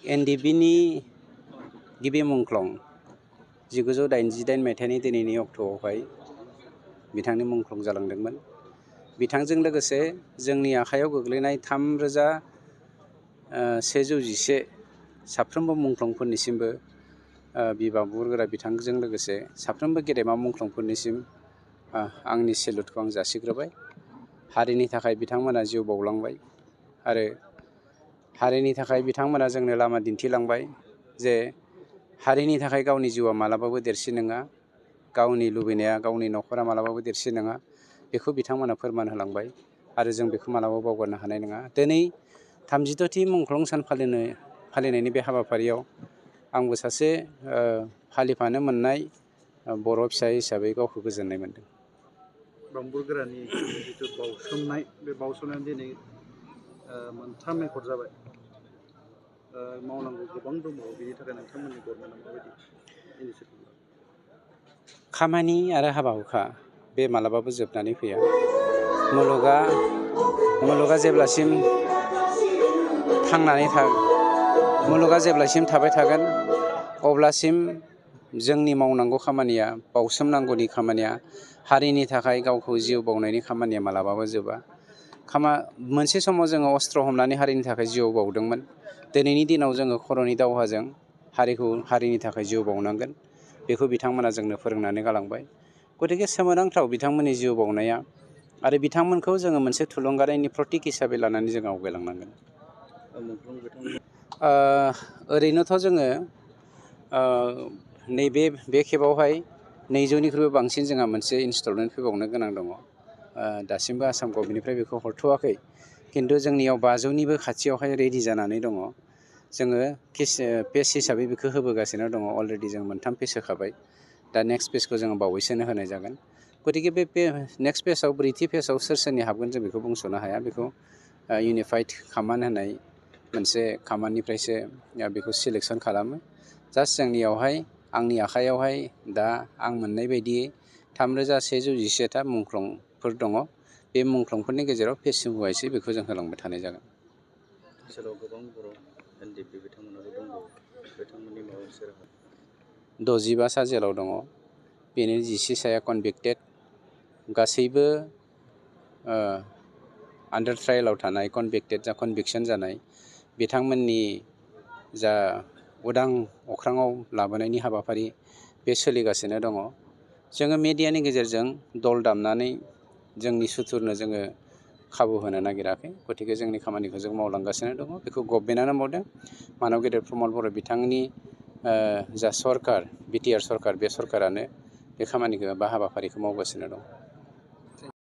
एनडिबिनि गिबि मुंख्लं 1988 मायथाइनि दिनैनि अक्ट'आवहाय बिथांनि मुंख्लं जालांदोंमोन। बिथांजों लोगोसे जोंनि आखायाव गोग्लैनाय 3,111 साफ्रोमबो मुंख्लंफोरनिसिमबो बिबानगिरि बिथांजों लोगोसे साफ्रोमबो गेदेमा मुंख्लंफोरनिसिम आंनि सेलुटखौ आं जासिग्रोबाय। हारिनि थाखाय बिथांमोना जिउ बाउलांबाय आरो हारिनि थाखाय बिथांमोना जोंनो लामा दिन्थिलांबाय जे हारिनि थाखाय गावनि जिउआ मालाबाबो देरसिन नङा, गावनि लुबैनाया गावनि न'खरा मालाबाबो देरसिन नङा, बेखौ बिथांमोना फोरमान होलांबाय आरो जों बेखौ मालाबाबो बावगारनो हानाय नङा। दिनै 36थि मुंख्लं सान फालिनायनि बे हाबाफारियाव आंबो सासे फालिफानो मोननाय बर' फिसा हिसाबै गावखौ गोजोननाय मोन्दों। बांबुरगोरानि जिथु बाउसोमनाय, बे बाउसोमनाया दिनै मोनथाम एकड़ जाबाय। मावनांगौ गोबां दंबावो, बेनि थाखाय नोंथांमोननि गभर्नमेन्टआ माबायदि इनिसियेटिभ लादों? खामानि आरो हाबा हुखा बे मालाबाबो जोबनानै फैया। मुलुगा जेब्लासिम थाबाय थागोन अब्लासिम जोंनि मावनांगौ खामानिया, बाउसोमनांगौनि खामानिया, हारिनि थाखाय गावखौ जिउ बाउनायनि खामानिया मालाबाबो जोबा। मोनसे समाव जोङो अस्त्र हमनानै हारिनि थाखाय जिउ बाउदोंमोन। दिनैनि दिनाव जोङो खर'नि दावहाजों हारिनि थाखाय जिउ बाउनांगोन, बेखौ बिथांमोना जोंनो फोरोंनानै गालांबाय। गतिके सोमोनांथाव बिथांमोननि जिउ बाउनाया आरो बिथांमोनखौ जोङो मोनसे थुलुंगानायनि प्रतीक हिसाबै लानानै जों आवगायलांनांगोन। ओरैनोथ' जोङो बे खेबावहाय 200निख्रुइबो बांसिन जोंहा मोनसे इनस्टलमेन्ट फैबावनो गोनां दङ। दासिमबो आसाम गभर्नमेन्टनिफ्राय बेखौ हरथ'वाखै, खिन्थु जोंनियाव 500निबो खाथियावहाय रेडि जानानै दङ। जोङो पेज हिसाबै बेखौ होबोगासिनो दङ। अलरेडि जों 3 पेज होखाबाय। दा नेक्स्ट पेजखौ जोङो बावैसोनो होनाय जागोन। गतिके बे नेक्स्ट पेजआव, 4थि पेजआव सोर हाबगोन जों बेखौ बुंस'नो हाया। बेखौ इउनिफाइड कामान्ड होननाय मोनसे कामान्डनिफ्रायसो बेखौ सिलेक्सन खालामो। जास्ट जोंनियावहाय, आंनि आखायावहाय दा आं मोननाय बायदियै 3,111ता मुंख्लंफोर दङ। बे मुंख्लंफोरनि गेजेराव पेज वाइसै बेखौ जों होलांबाय थानाय जागोन। ओनसोलाव गोबां बर' एनडिपि बिथांमोनाबो दंबावो, बिथांमोननि माबा मोनसे राहा? 65 सा जेलाव दङ। बेनि 10 साया कनभिक्टेड। गासैबो आन्डार ट्रायेलाव थानाय, कनभिक्सन जानाय बिथांमोननि जा उदां अख्राङाव लाबोनायनि हाबाफारि बे सोलिगासिनो दङ। जोङो मेडियानि गेजेरजों दल दामनानै जोंनि सुथुरनो जोङो खाबु होनो नागिराखै। गतिके जोंनि खामानिखौ जों मावलांगासिनो दङ। बेखौ गभर्नमेन्टआनो मावदों। मानब गेदेर प्रमद बर' बिथांनि जा सरकार, बिटिआर सरकार, बे सरकारानो बे खामानिखौ बा हाबाफारिखौ मावगासिनो दं।